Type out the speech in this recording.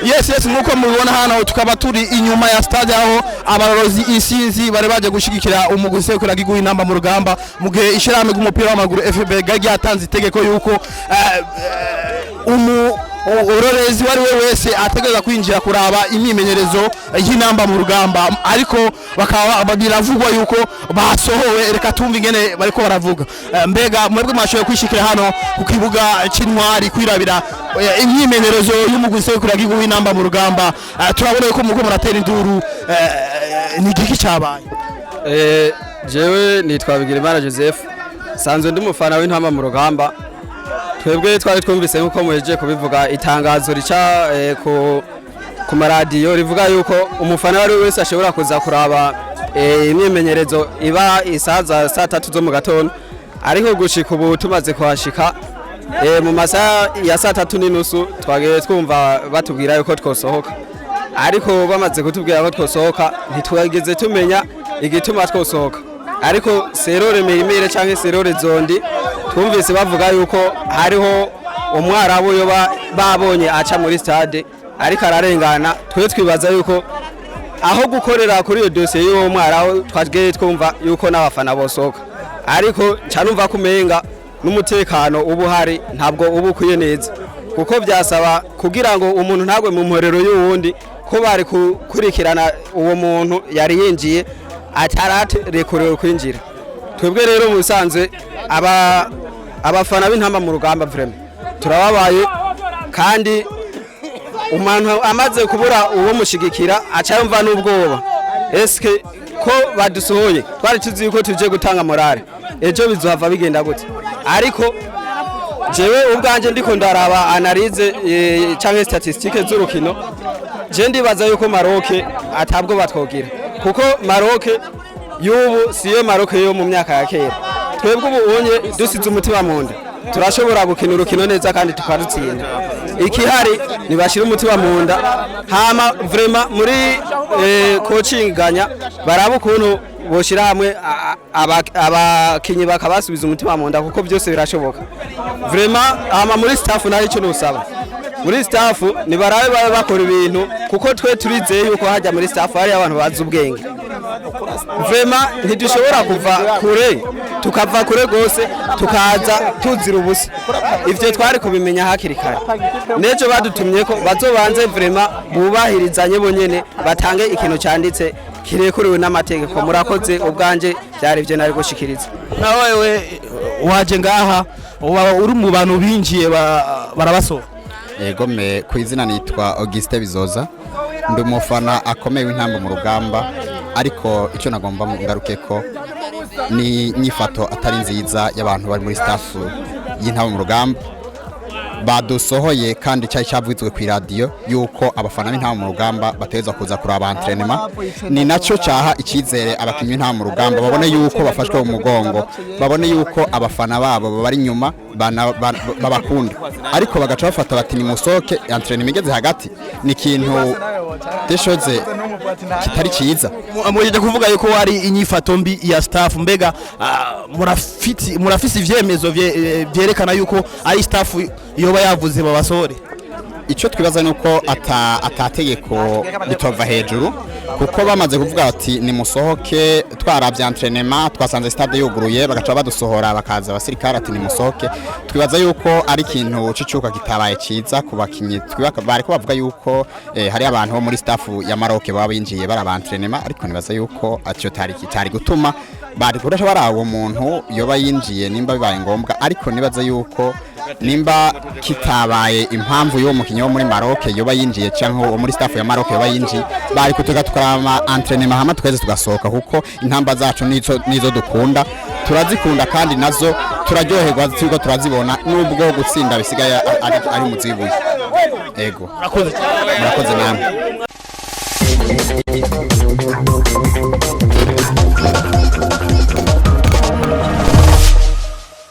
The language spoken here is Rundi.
Yes, nkuko mubibona hano tukaba turi inyuma ya stade, aho abarorozi isinzi bari baje gushigikira umugwi serukiragihugu w'Intamba mu Rugamba, mu gihe ishirahamwe ry'umupira w'amaguru FFB ryatanze itegeko yuko umu urorezi uwo ari we wese ategereza kwinjira kuraba imyimenyerezo y'Intamba mu Rugamba, ariko bakaba biravugwa yuko basohowe. Reka tumve ingene bariko baravuga. Mbega mwebwe mwashoboye kwishikira hano ku kibuga c'Intwari kwirabira imyimenyerezo y'umugwi serukiragihugu w'Intamba mu Rugamba? Turabona yuko muriko muratera induru. Ni igiki cabaye? Jewe nitwa Bigirimana Joseph, sanzwe ndi umufana w'Intamba mu Rugamba. Twebwe twari twumvise, nkuko muhejeje kubivuga, itangazo rica ku maradiyo rivuga yuko umufana uwo ari we wese ashobora kuza kuraba imyimenyerezo iba isaha za saa 3 zo mu gatondo. Ariko gushika ubu tumaze kuhashika mu masaha ya saa 3:30, twagiye twumva batubwira yuko twosohoka. Ariko bamaze kutubwira ko twosohoka, ntitwageze tumenya igituma twosohoka. Ariko serore mirimire canke serore zondi, twumvise bavuga yuko hariho umwarabu yoba babonye aca muri stade ariko ararengana. Twe twibaza yuko aho gukorera kuri iyo dosiye y'uwo mwarabu, twagiye twumva yuko n'abafana bosohoka. Ariko nca numva ko umenga n'umutekano uba uhari ntabwo uba ukwiye neza, kuko byasaba kugira ngo umuntu ntagwe mu mporero y'uwundi, ko bari gukurikirana uwo muntu yari yinjiye atararekuriwe kwinjira. Twebwe rero mu bisanzwe abafana b'Intamba mu Rugamba, vraiment turababaye. Kandi umuntu amaze kubura uwo mushigikira aca yumva n'ubwoba. Eske ko badusohoye, twari tuzi yuko tuje gutanga morale, ejo bizohava bigenda gute? Ariko jewe ubwanje ndiko ndaraba analyse canke statistique z'urukino, je ndibaza yuko Maroc atabwo batwogira, kuko Maroc y'ubu siyo Maroc yo mu myaka ya kera. Twebwe ubu unye dusize umutima mu nda, turashobora gukina urukino neza kandi tukarutsinda. Ikihari nibashira umutima mu nda, hama vraiment muri coaching ganya baraba ukuntu boshira hamwe abakinyi bakabasubiza umutima mu nda, kuko byose birashoboka vraiment. Hama muri staff nayo, icyo nusaba muri staff, nibarabe babe bakora ibintu, kuko twe turizeye yuko hajya muri staff hari abantu bazi ubwenge. Vraiment ntidushobora kuva kure, tukava kure rwose, tukaza tuzira ubusa. Ivyo twari kubimenya hakiri kare. N'ejo badutumye ko bazobanze vraiment bubahirizanye bonyene, batange ikintu canditse kirekuriwe n'amategeko. Murakoze, ubwanje byari ivyo nari gushikiriza. Nawe we waje ngaha, uba uri mu bantu binjiye barabasohora? Yego, me ku izina nitwa Auguste Bizoza, ndi umufana akomeye w'Intamba mu Rugamba. Ariko icyo nagomba ngaruke ko ni inyifato atari nziza y'abantu bari muri staff y'Intamba mu Rugamba badusohoye, kandi cyari cyavuzwe ku iradiyo yuko abafana b'Intamba mu Rugamba bategerezwa kuza kuraba entraînement. Ni nacyo cyaha icyizere abakinnyi b'Intamba mu Rugamba, babone yuko bafashwe mu mugongo, babone yuko abafana babo babari inyuma, babakunda. Ariko bagaca bafata bati nimusohoke entraînement igeze hagati. Ni ikintu deshoze kitari cyiza. Muhejeje kuvuga yuko ari inyifato mbi ya staff. Mbega murafise ivyemezo vyerekana yuko ari staff yoba yavuze babasohore? Icyo twibaza ni uko atategeko ritova hejuru, kuko bamaze kuvuga bati nimusohoke, twarabye entraînement, twasanze stade yuguruye, bagaca badusohora, bakaza abasirikare ati nimusohoke. Twibaza yuko ari ikintu c'icuka kitabaye ciza ku bakinyi. Bariko bavuga yuko hari abantu bo muri staff ya Maroc baba binjiye baraba entraînement, ariko nibaza yuko atyo tari kitari gutuma bari kurasha baraba uwo muntu yoba yinjiye nimba bibaye ngombwa. Ariko nibaza yuko nimba kitabaye impamvu y'uwo mukinyi wo muri Maroc yoba yinjiye cyangwa uwo muri staff ya Maroc yoba yinjiye, bari kutuga tukaraba entraînement, hama twese tugasohoka, kuko intamba zacu nizo dukunda, turazikunda kandi nazo turaryoherwa turiko turazibona, nubwo gutsinda bisigaye ari muzibuye. Ego. Murakoze. Murakoze namwe.